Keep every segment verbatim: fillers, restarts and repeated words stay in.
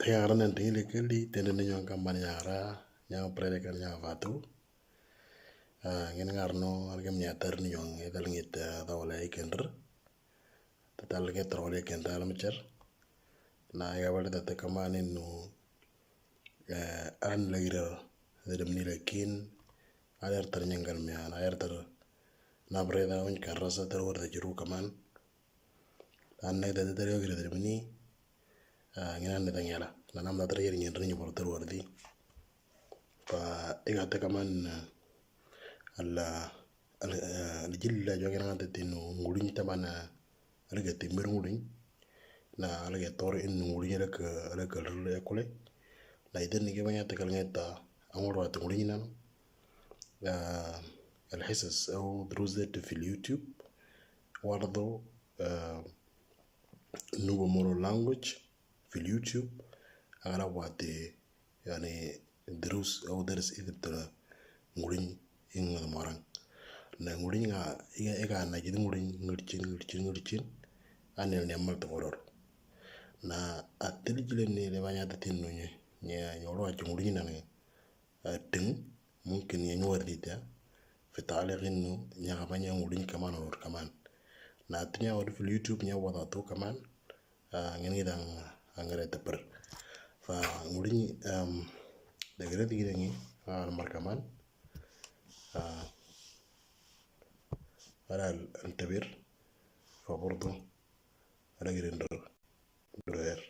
Ega ran den ting le keli tenen ni nyong kamban nyara nyong prele kan nyong vatu. Ngin ngar no argem nyatar ni nyong edal ngit da wala ikender. Tatal ngit wala ikender alam cer. Na ega wala da te kamani nu an lagira da dem ni lakin ayer tar nyengal me an ayer tar na breda un karasa tar war da jiru kaman. An na ida ida ida ida ida mini ngina na ida ngela na nam da tara yeri ngin rinyo bor tar wardi. Fa iga ta kaman ala ala jilla jo ngina ta tinu ngulin ta mana ala ga timir ngulin na ala ga tor in ngulin ala ka ala ka rle kule. Na ida ni ga banya ta kal ngeta angol wa ta ngulin nan. الحصص أو دروس ذات في اليوتيوب. برضو نوبا مورو لانجوج في اليوتيوب. أغلب وقت يعني دروس أو درس إذا بتلا ngulin ing marang. Na ngulin nga iga ega na jid ngulin ngirchin ngirchin ngirchin. Anel ne mal to horor. Na atil jile ne le banya tatin no nye nye nyoro achi ngulin na ne ting mungkin ya nyuar dita. Fi taliq inu nya kabanya ngulin kaman horor kaman. Na atinya wadu fil YouTube nya wadatu kaman. Ngin gidang angare tapar. Fa ngulin dagare digi dangi almar kaman. Ala antabir. Fa burdu ala gidang dur dur.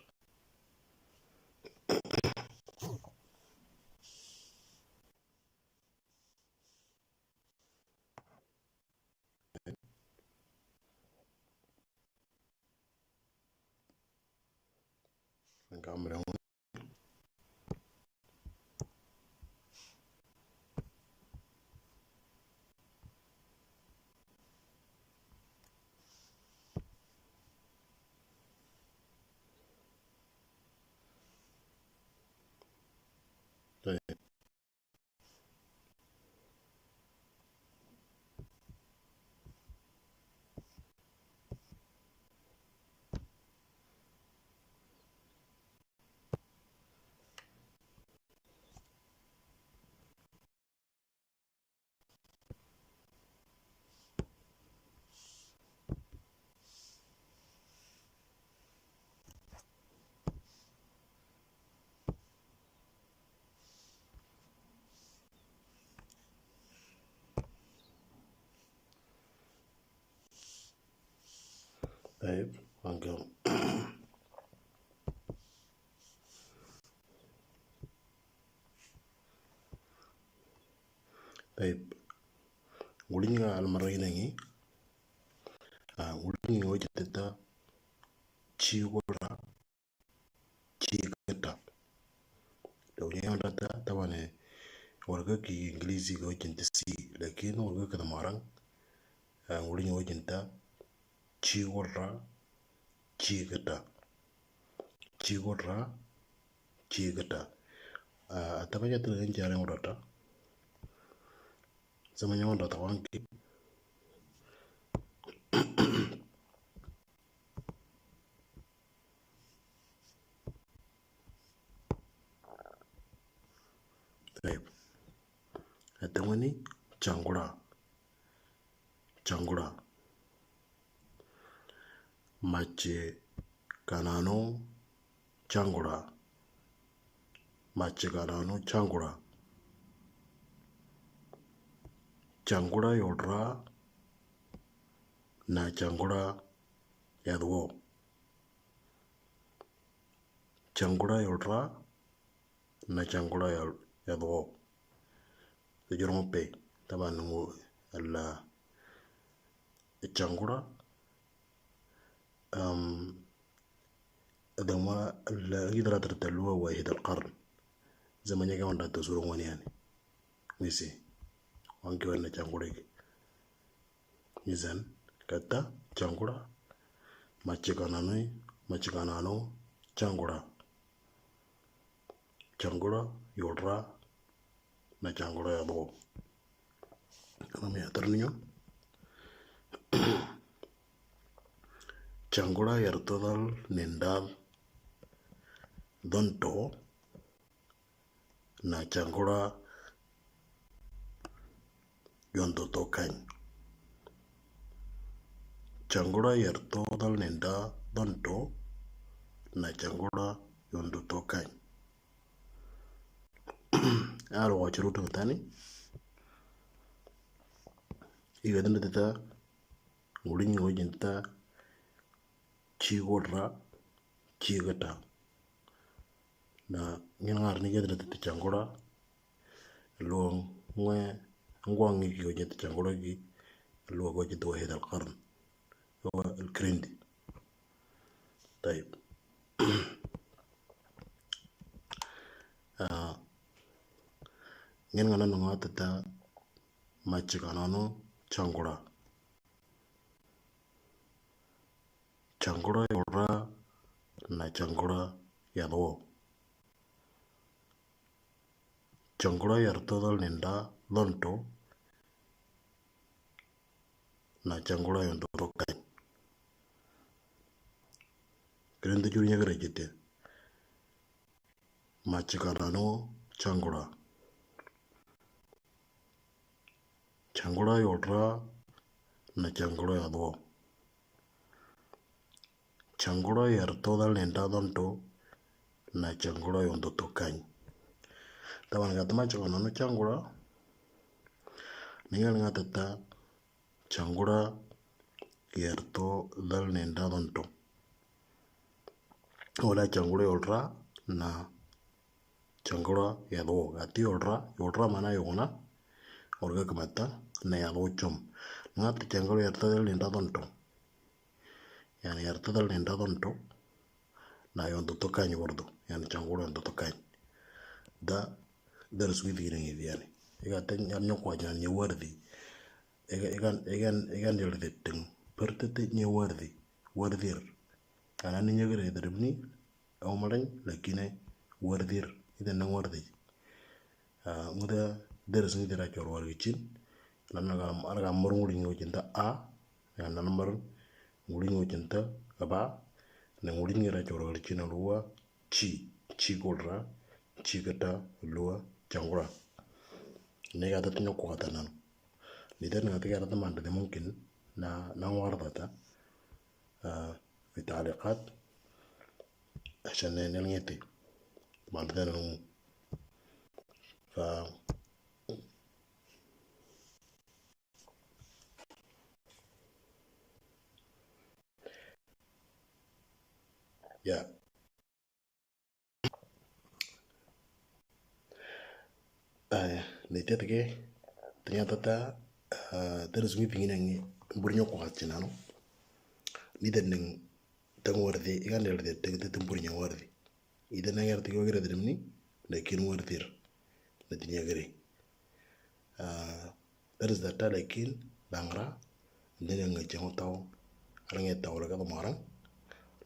طيب، هنقوم. طيب، ngulin nga almara inangi. Ngulin nga wajin tata chigora chigata. Daw nya yanda ta tabane warga ki English ga wajin ta si, lakin warga ka marang ngulin nga wajin ta chigora chigata. Chigora chigata. Ataba jatla ngan jare ngurata. Sama nyawan rata wanki. Taib. Atawani changura. Changura. Machi kanano changura. Machi kanano changura. Changura yodra na changura yadwo. Changura yodra na changura yadwo. Tajurong pe taban ngu ala changura. Dama la gidra tartalua wahid alqarn. Zamanya ke wanda tasurong wani yani. Misi wanki wana changura ki. Mizan kata changura. Machi kananui machi kanano changura. Changura yodra na changura yadwo. Anami atarniyo. Changura yartodal nendal. dhanto na changura yondotokañ. Changura yerto dal nenda dhanto na changura yondotokañ. Aro wachiru tani. Igadin tata ngulin ngojinta chigorra chigata. Na ngin ngar ni gedra tata changura. Luang ngwe ngwang ngi ki gojinta changura ki. Luang gojinta wahid al qarn. Wa al krindi. Tayib. Ah, ngin ngana nunga tata machikanano changura. Changura yorra na changura yadwo. Changura yerto dal nenda dhanto na changura yondotokañ. Krindi juri nyagara jete. Machikanano changura. Changura yorra na changura yadwo. Changura yerto dal nenda dhanto na changura yondotokañ. Taban gatma changura no changura. Ningal ngatata changura yerto dal nenda dhanto. Wala changura yorra na changura yadwo. Gati yorra, yorra mana yona. Orga kamata na yadwo chom. Ngat changura yerto dal nenda dhanto. Yani yerto dal nenda dhanto na yondotokañ gordo. Yani changura yondotokañ. Da daras widi gina ngidi yani. Iga ten yan nyokwa jan nye wardi. Iga igan igan igan yerde teng. Pertete nye wardi. Wardir. Ana ni nyagre drimni. Au malañ lakine wardir. Ida nang wardi. Ah, nguda daras ngidi ra chor wargi chin. Nana ga arga mor ngulin ngojinta a. Ya nana mor ngulin ngojinta ba. Na ngulin ngira chor wargi chin alwa chi. Chi gorra. Chi kata lua changura. Nega tata nyokwa tata nano. Nita nega tata kata manda de mungkin na na warda ta. Ah, fi taliqat. Ashan ne nel ngeti. Manda de nano. Fa ya. Aya, nita tike tanya tata. Daras ngi pingin ngi buri nyokwa chinano. Nita ning tang wardi igan del de tang tang buri nyokwa wardi. Ida nang yar tike wagira drimni. Lakin wardir. Na tinya gari. Ah, daras data lakin dangra. Ndene ngi chengo tau. Arnge tau laga marang.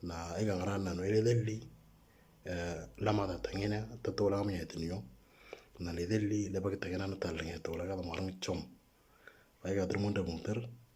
Na iga ngra nano ile deli. Eh, lama da tangena tata lama ya tinyo. Na le deli le bagi tangena na tal nge tau laga marang chom. Iga drumunda munter.